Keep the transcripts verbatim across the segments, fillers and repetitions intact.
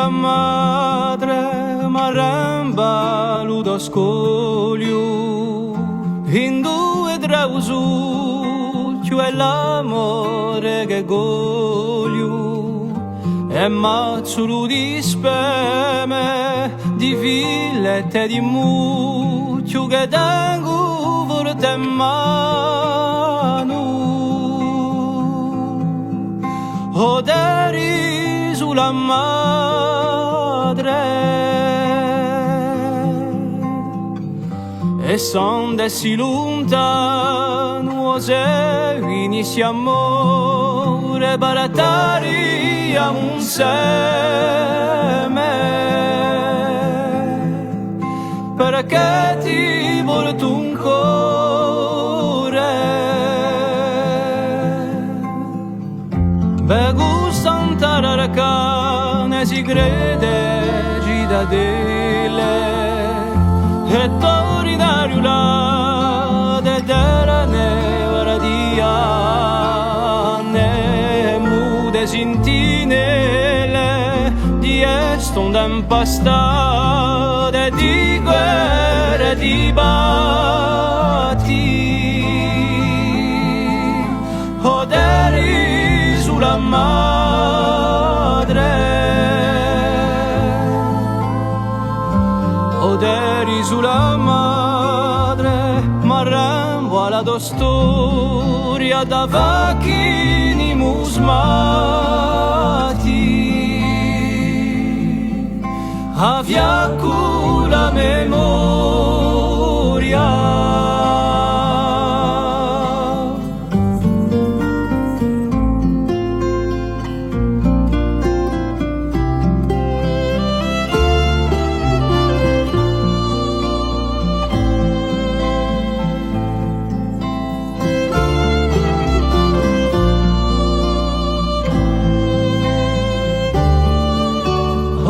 Madre, m'arremba lu to scogliu, induve trà u suchju è l'amore chì cogliu, è mazzulu di speme, di filette di mucchju chì tengu forte in manu. O Terisu la madre, è s'andessi luntanu, o se vinissi amore, baratariamu inseme, perchè ti portu in core. Vecu st'antara arcana, si crede citadele, è t'ordinariu là de terra nevara di anne, mude sintinele di stonde impastate di guerre e di batti. O Terisu la madre, o Terisu la madre, m'arrembu à la to storia da facchini musmati, à fiaccu la memoria.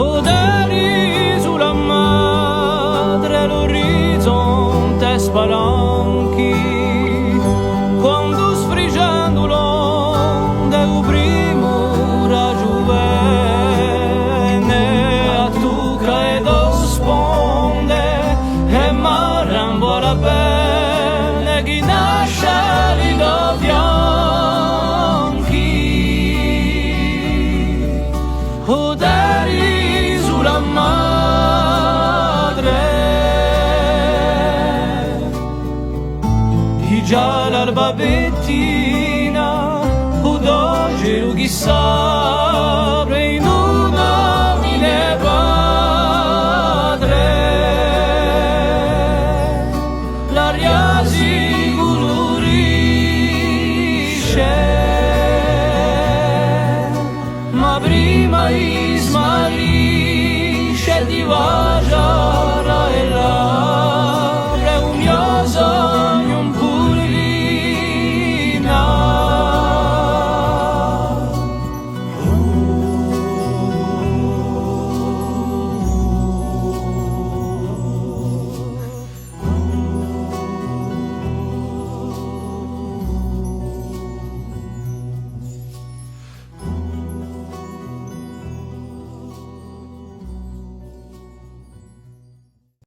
O Terisu la madre, l'orizonte spalanchi, quandu sfrigendu l'onde u primu ragiu vene, a tucca e to sponde, è m'arrembu à la pene chì nasce li to fianchi. O Terisu la madre, digià l'alba pettina, u to celu chì sa